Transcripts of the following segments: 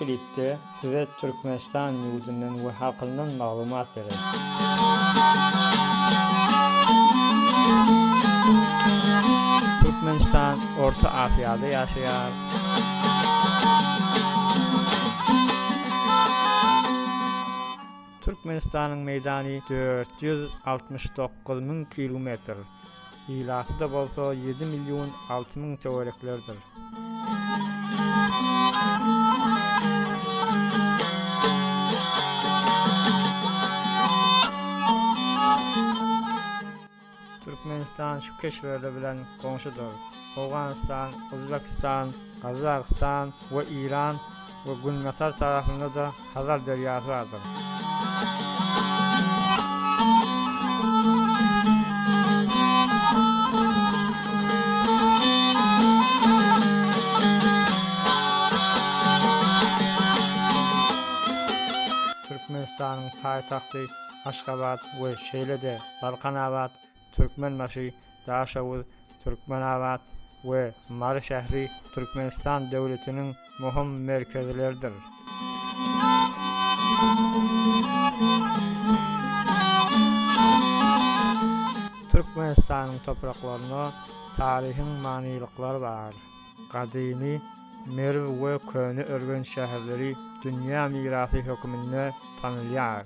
klipde size Türkmenistan ýurdundan we halkyndan maglumat bererin. Türkmenistan Orta Asiýada ýaşaýar. Türkmenistanyň meýdany 469 müň kilometr, ilaty-da bolsa 7 million 6 müň töwereklerdir. Türkmenistan şu keşwerler bilen goňşudyr, Owganystan, Uzbekistan, Gazagystan we Eýran we günbatar tarapynda-da Hazar derýasy bardyr. Türkmenistanyň paýtagty Aşgabat we şeýle-de Balkanabat, Türkmenbaşy, Daşoguz, Türkmenabat we Mary şähri Türkmenistan döwletiniň möhüm merkezleridir. Türkmenistanyň topraklarynda taryhyň manylyklary bar. Gadymy Merw we Köne Ürgenç şäherleri dünýä mirasy höküminde tanalýar.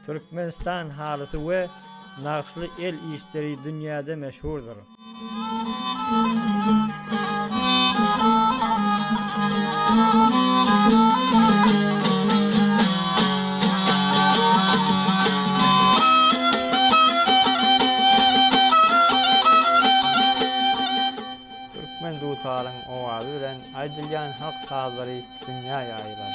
Türkmenistan halysy we nagyşly el işleri dünýäde meşhurdyr. Türkmen dutaryň owazy bilen aýdylýan halk sazlary dünýä ýaýylan.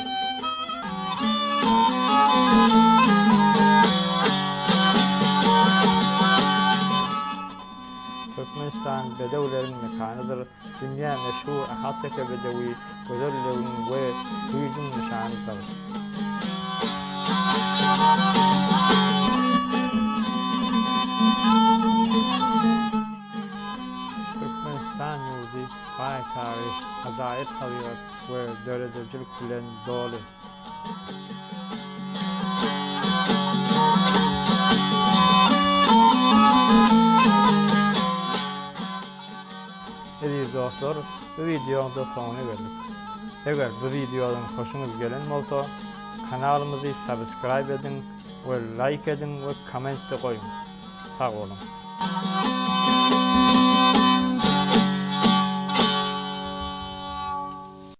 Türkmenistan bedewleriň mekanydyr, dünýä meşhur ahalteke bedewi gözelligiň we güýjüň nyşanydyr. Türkmenistan ýurdy baý taryh, ajaýyp tabigat we döredijilik bilen doly. Eziz dostlar, bu wideoň-da soňuna geldik. Eger bu wideodan hoşuňyz gelen bolsa, kanalymyzy subscribe ediň we like ediň we komment-de goýuň. Sag boluň.